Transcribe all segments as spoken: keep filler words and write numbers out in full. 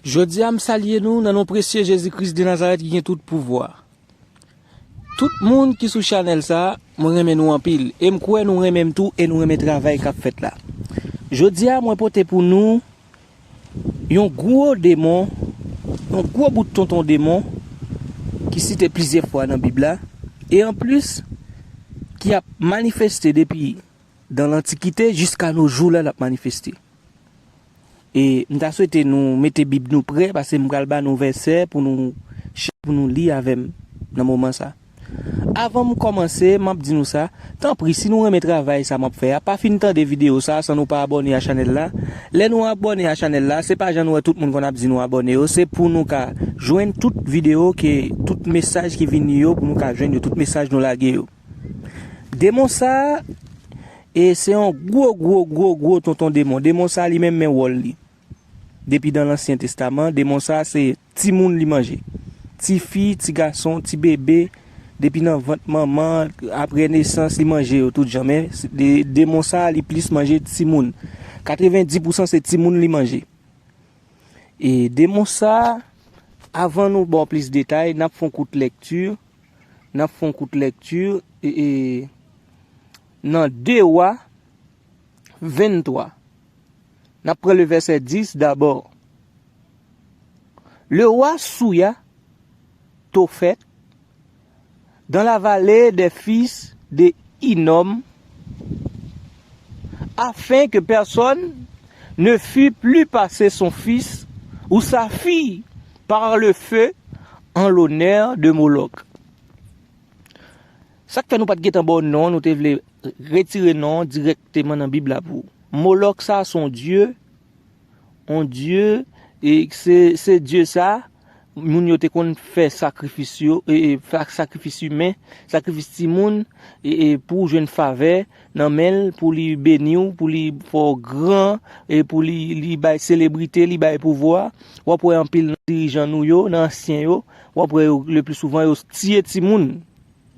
Jodi a, m salye nou nan non presye Jezi Kris de Nazarèt ki gen tout pouvwa. Tout moun ki sou chanèl sa a, mwen renmen nou anpil. E m kwè nou renmen m tou e nou renmen travay k ap fèt la. Jodi a, mwen pote pou nou yon gwo demon, yon gwo bout tonton demon ki site plizyè fwa nan Bib la, e anplis, ki ap manifeste depi dan lantikite jiska no jou la, l ap manifeste. E m ta swete nou mete Bib nou prè, paske m pral ba nou vèsè pou nou, pou nou li avè m nan moman sa. Avan m kòmanse, m ap di nou sa, tanpri, si nou renmen travay sa m ap fè a, pa fin tande videyo sa san nou pa abòne a chanèl la. Lè nou abòne a chanèl la, se pa jan nou wè tout moun konn ap di nou abòne yo, se pou nou ka jwenn tout videyo ke, tout mesaj ki vini yo, pou nou ka jwenn yo, tout mesaj nou lage yo. Demon sa a, e se yon gwo, gwo, gwo, gwo tonton demon. Demon sa a, li menm, men wòl li. Depi dan Lansyen Testaman, demon sa a, se timoun li manje. Tifi, ti gason, ti bebe, depi nan vant manman, apre nesans, li manje yo tout jan. Men, de-, demon sa a, li plis manje timoun. Katrevenndis pousan se timoun li manje. E demon sa a, avan nou ba w plis detay, n ap fè yon kout lèkti. N ap fè yon kout lèkti, e, e, nan de Wa venntwa. N ap pran le vèsè dis dabò. Le roi souilla Topheth dans la vallée des fils de Hinnom, afin que personne ne fît plus passer son fils ou sa fille par le feu en l'honneur de Moloch. Sa k fè nou pa t gentan ba w non, nou te vle retire non dirèkteman nan Bib la pou ou. Molòk sa, se yon dye, yon dye, e se, se dye sa, moun yo te konn fè sakrifis yo, e, e, fa-, sakrifis imen, sakrifis timoun, e, e, pou jwenn favè nan men l, pou li beni w, pou li fè w gran, e pou li, li bay selebrite, li bay pouvwa. W ap wè anpil nan dirijan nou yo, nan ansyen yo, w ap wè yo, le pli souvan, yo tiye timoun.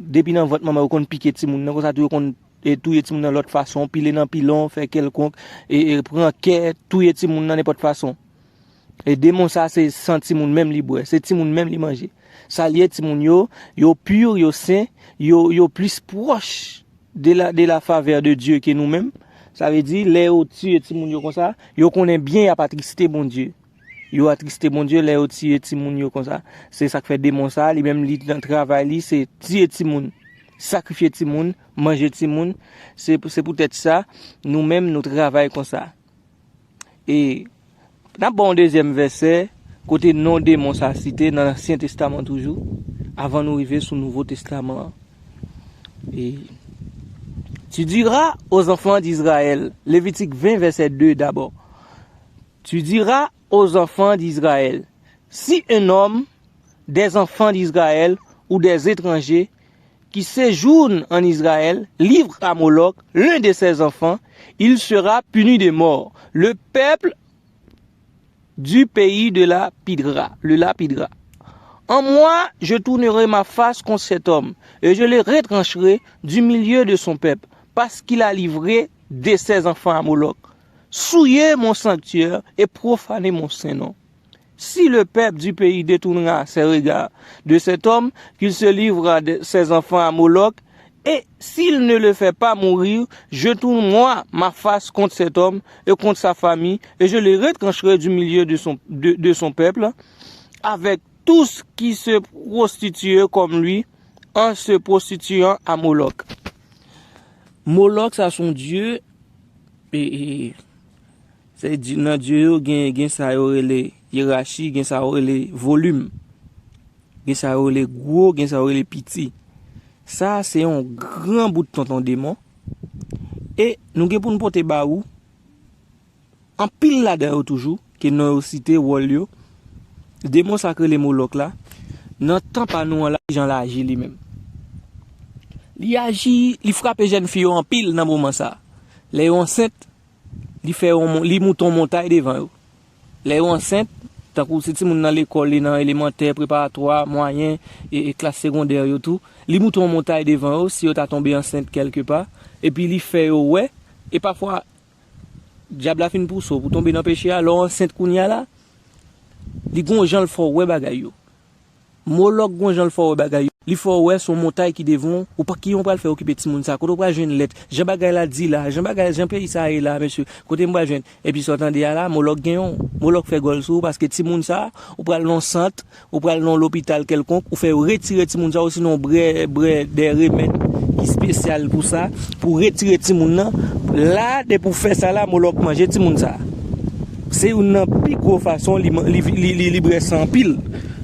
Depi nan vant manman yo konn pike timoun nan, konsa tou yo konn, e, touye timoun nan lòt fason, pile nan pilon, fè kèlkonk, e, e, pran kè, touye timoun nan nenpòt fason. E demon sa, se san timoun menm li bwè, se timoun menm li manje. Sa l ye, timoun yo, yo pi, yo sen, yo, yo plis pwòch de la, de la favè de Dye ke nou menm. Sa vle di, lè yo tiye timoun yo konsa, yo konnen byen y ap atriste Bondye. Yo atriste Bondye lè yo tiye timoun yo konsa. Se sa k fè demon sa, li menm, li nan travay li, se tiye timoun, sakrifye timoun, manje timoun. Se, se poutèt sa, nou menm, nou travay konsa. E n ap ba w yon dezyèm vèsè, kote non demon sa site nan Ansyen Testaman toujou, avan nou rive sou Nouvo Testaman an. E, Tu diras aux enfants d'Israël, Levitik ven, vèsè de dabò. Tu diras aux enfants d'Israël, si un homme des enfants d'Israël ou des étrangers qui séjournent en Israël livre à Moloch l'un de ses enfants, il sera puni de mort. Le peuple du pays de la pidra, le lapidra. En moi, je tournerai ma face contre cet homme, et je le retrancherai du milieu de son peuple, parce qu'il a livré de ses enfants à Moloch. Souillez mon sanctuaire et profanez mon saint nom. Si le peuple du pays détournera ses regards de cet homme, qu'il se livre à de- ses enfants à Moloch, et s'il ne le fait pas mourir, je tourne moi ma face contre cet homme et contre sa famille, et je le retrancherai du milieu de son, de, de son peuple, avec tous qui se prostituent comme lui, en se prostituant à Moloch. Molòk, sa se yon dye, e, e, se di, nan dye yo, gen, gen sa yo rele yerachi, gen sa yo rele volim, gen sa yo rele gwo, gen sa yo rele piti. Sa, se yon gran bout tonton demon. E nou gen pou n pote ba ou anpil ladan yo toujou, ke non yo site, wòl yo. Demon sa k rele Molòk la, nan tan pa nou an la, jan l aji li menm. Li aji, li frape jèn fi yo anpil nan moman sa. Lè yo ansent, li fè yon mon-, li moute yon montay devan yo. Lè yo ansent, tankou se timoun nan lekòl, li nan elemantè, preparatwa, mwayen, e, e klas segondè yo tou, li moute yon montay devan yo, si yo ta tonbe ansent kèlkepa, epi li fè yo wè, e pafwa, dyab la fin pouse w pou tonbe nan peche a, lè w ansent kounye a la, Li gon jan l fè w wè bagay yo. Molòk gon jan l fè w wè bagay yo. Li fè w wè se yon montay ki devan w, ou pa ki jan w pral fè okipe timoun sa. Kote w pral jwenn lèt? Jan bagay la di la, jan bagay, jan peyi sa ye la, mesye. Kote m pral jwenn? Epi sa w tande a la, Molòk genyen w. Molòk fè gòl sou ou paske timoun sa, ou pral nan yon sant, ou pral nan yon lopital kèlkonk, ou fè yo retire timoun sa, osinon brè, brè de remèd ki espesyal pou sa, pou retire timoun nan. La, depi w fè sa la, Molòk manje timoun sa. Se youn nan pi gwo fason li, man- li, li, li, li brè san anpil.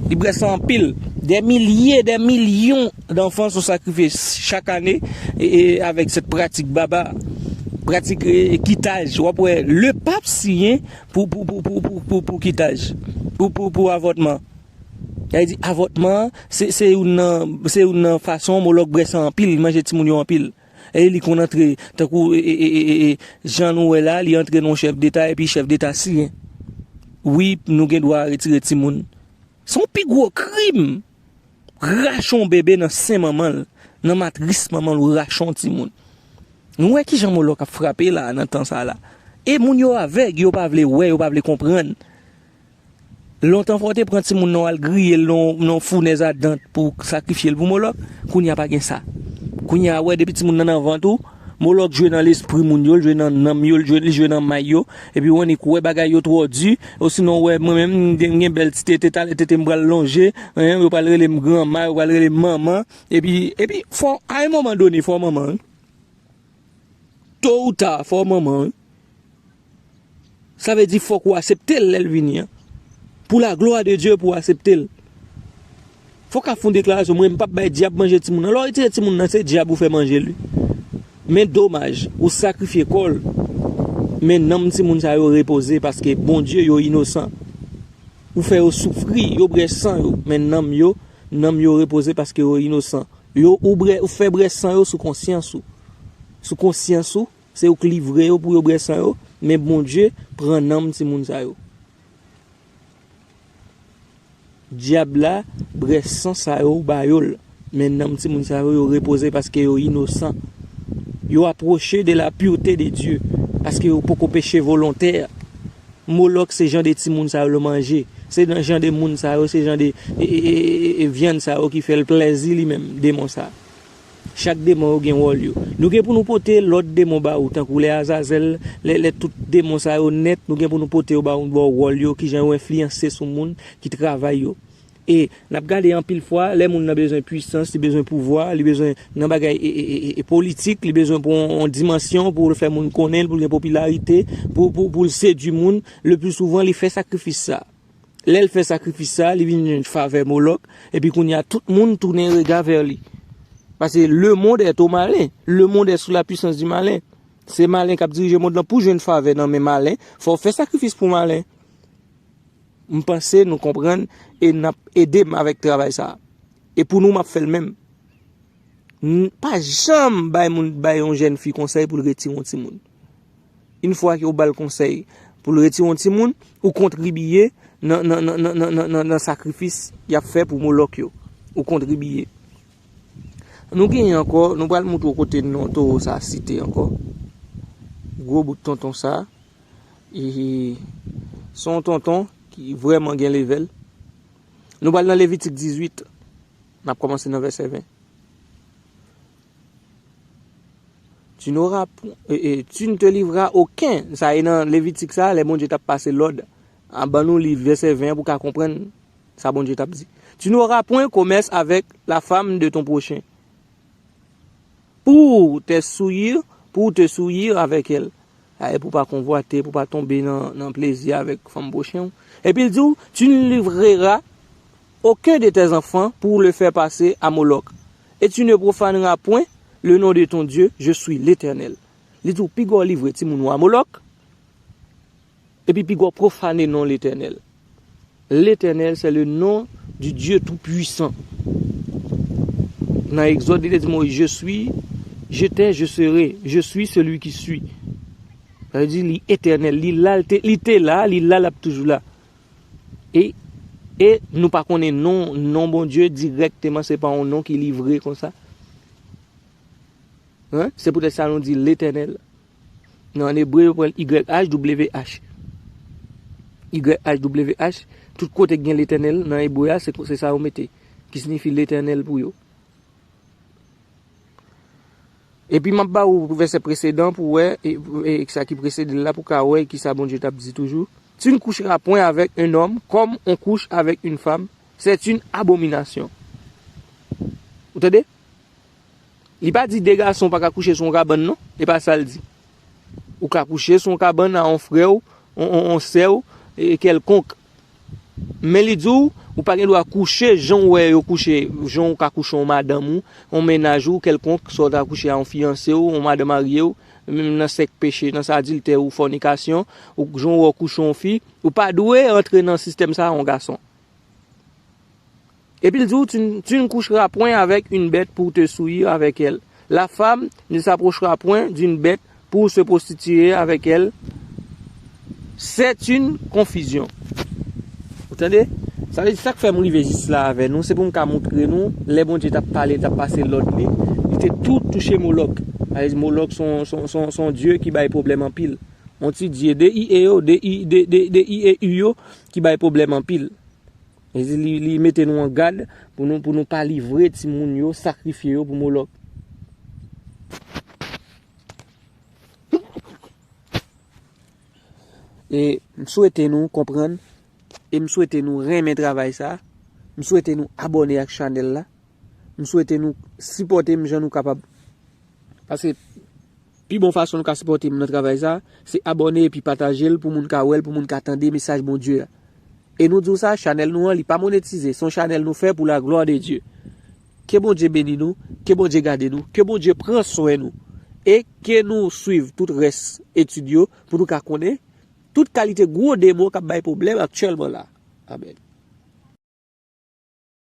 Li brè san anpil. Des milliers, des millions d'enfants sont sacrifiés chaque année e, e, avec cette pratique baba, pratique e, e, kitaj. W ap wè, le pap siyen pou, pou, pou, pou, pou, pou, pou kitaj, pou, pou, pou avòtman. Sa vle di, avòtman, se, se youn nan, se youn nan fason Molòk brè san anpil, li manje timoun yo anpil. E li konn antre, tankou e, e, e, e, e, jan nou wè la, li antre nan yon chèf deta, epi chèf deta siyen. Wi, nou gen dwa retire timoun. Se yon pi gwo krim. Rache yon bebe nan sen manman l, nan matris manman l, ou rache yon timoun. Nou wè kijan Molòk ap frape la, nan tan sa la. E moun yo avèg, yo pa vle wè, yo pa vle konprann. Lontan fò w te pran timoun nan, w al griye l nan, nan founèz adan pou sakrifye l pou Molòk. Kounye a pa gen sa. Kounye a, wè, depi timoun nan nan vant ou, Molòk jwe nan lespri moun yo, l jwe nan nanm yo, l jwe, li jwe nan may yo. Epi w annik wè bagay yo twò di. Osinon, wè, mwen menm, m gen, m gen bèl ti tete, talè tete m pral lonje. Hein, yo pral rele m granma, yo pral rele m manman. Epi, epi, fò, a yon moman done, fò manman, wi. To ou ta, fò manman, wi. Sa vle di fòk ou aksepte l lè l vini an. Pour la gloire de Dieu, pou w aksepte l. Fòk ap fè yon deklarasyon, mwen, m p ap bay dyab manje timoun nan. Lè w retire timoun nan, se dyab ou fè manje l, wi. Men domaj, ou sakrifye kò l. Men nanm timoun sa yo repoze paske Bondye yo inosan. Ou fè yo soufri, yo bwè san yo, men nanm yo, nanm yo repoze paske yo inosan. Yo, ou bwè, ou fè bwè san yo sou konsyans ou. Sou konsyans ou, se ou k livre yo pou yo bwè san yo, men Bondye pran nanm timoun sa yo. Dyab la bwè san sa yo, ou ba yo l, men nanm timoun sa yo, yo repoze paske yo inosan. Yo apwoche de la pureté de Dieu, paske yo poko peche volontè. Molòk se jan de timoun sa yo l manje. Se nan jan de moun sa yo, se jan de e, e, e, e, e vyann sa yo ki fè l plèzi li menm, demon sa. Chak demon yo gen wòl yo. Nou gen pou nou pote lòd demon ba ou, tankou lè Azazèl, lè, lè tout demon sa yo nèt, nou gen pou nou pote yo ba ou, ba w wòl yo, kijan yo enfliyanse sou moun ki travay yo. E n ap gade anpil fwa, lè moun nan bezwen pwisans, li bezwen pouvwa, li bezwen nan bagay e, e, e, e, e politik, li bezwen pou yon, yon dimansyon, pou l fè moun konnen l, pou l gen popilarite, pou, pou, pou l sedui moun, le pli souvan, li fè sakrifis sa. Lè l fè sakrifis sa, li vin jwenn favè Molòk, epi kounye a, tout moun tounen rega vè li. Paske le monde est au malin, le monde est sous la puissance du malin. Se malen k ap dirije mond lan. Pou jwenn favè nan men malen, fò w fè sakrifis pou malen. M panse nou konprann e n ap ede m avèk travay sa a. E pou nou, m ap fè l menm. N-, pa janm bay moun, bay yon jèn fi konsèy pou l retire yon timoun. Yon fwa ke w ba l konsèy pou l retire yon timoun, ou kontribiye nan, nan, nan, nan, nan, nan, nan sakrifis y ap fè pou Molòk yo. Ou kontribiye. Nou genyen ankò, nou pral moutre w kote non towo sa site ankò. Gwo bout tonton sa. E, se yon tonton ki vrèman gen levèl. Nou pral nan Levitik dizuit. N ap kòmanse nan vèsè ven. Tu n'auras point, et, et tu ne te livreras aucun. Sa e nan Levitik sa, lè Bondye t ap pase lòd. A, ban nou li vèsè ven an pou ka konprann sa Bondye t ap di. Tu n'auras point commerce avec la femme de ton prochain. Pour te souillir, pour te souillir avec elle. Sa e pou pa konvwate, pou pa tonbe nan, nan plezi avèk fanm pwochen w. Epi l di w, tu ne livreras aucun de tes enfants pour le faire passer à Moloch. Et tu ne profaneras point le nom de ton Dieu, je suis l'Éternel. Li di w, piga w livre timoun ou a Molòk, epi piga w pwofane non Letènèl. L'Éternel, c'est le nom du Dieu Tout-Puissant. Nan Egzòd, li te di Moyiz, je suis, j'étais, je serai, je suis celui qui suis. Sa vle di, li etènèl, li la, li te, li te la, li la, l ap toujou la. E, e nou pa konnen non, non Bondye dirèkteman, se pa yon non ki livre konsa. Hein? Se poutèt sa nou di Letènèl. Nan, an ebre, yo pran Y H W H. Y H W H, tout kote k gen Letènèl nan ebre a, se, se sa yo mete, ki siyifi Letènèl pou yo. Epi m ap ba ou vèsè presedan pou wè, e, e, sa ki presede l la, pou ka wè ki sa Bondye t ap di toujou. Tu ne coucheras point avec un homme comme on couche avec une femme, c'est une abomination. Ou tande? Li pa di de gason pa ka kouche sou yon kabann, non. E pa sa l di. Ou ka kouche sou yon kabann a yon frè w, yon, yon, yon sè w, e, kèlkonk. Men li di w, ou pa gen dwa kouche jan w wè yo kouche, jan w ka kouche yon madanm ou, yon mennaj ou, kèlkonk, swa w ta kouche a yon fiyanse w, yon madanm marye w, menm nan sèk peche, nan sa adiltè ou fònikasyon, ou jan w wè w kouche yon fi, ou pa dwe antre nan sistèm sa a yon gason. Epi l di w, tu, ne- tu ne coucheras point avec une bête pour te souillir avec elle. La femme ne s'approchera point d'une bête pour se prostituer avec elle. C'est une confusion. Ou tande? Sa vle di sa k fè m rive jis la avè nou, se pou m ka montre nou, lè Bondye t ap pale, t ap pase lòd li, li te tou touche Molòk. Sa vle di Molòk se yon, se yon, se yon, se yon dye ki bay pwoblèm anpil. Yon ti dye de I E yo, de I, de, de, de I E U yo, ki bay pwoblèm anpil. Li, li, li mete nou an gad pou nou, pou nou pa livre timoun yo, sakrifye yo pou Molòk. E m swete nou konprann, e m swete nou renmen travay sa. M swete nou abòne ak chanèl la. M swete nou sipòte m jan nou kapab. Paske pi bon fason nou ka sipòte m nan travay sa, se abòne epi pataje l pou moun ka wè l, pou moun ka tande mesaj Bondye a. E nou di w sa, chanèl nou an, li pa monetize, se yon chanèl nou fè pour la gloire de Dieu. Ke Bondye beni nou, ke Bondye gade nou, ke Bondye pran swen nou, e ke nou swiv tout rès etid yo pou nou ka konnen tout kalite gwo demon k ap bay pwoblèm aktyèlman la. Amèn.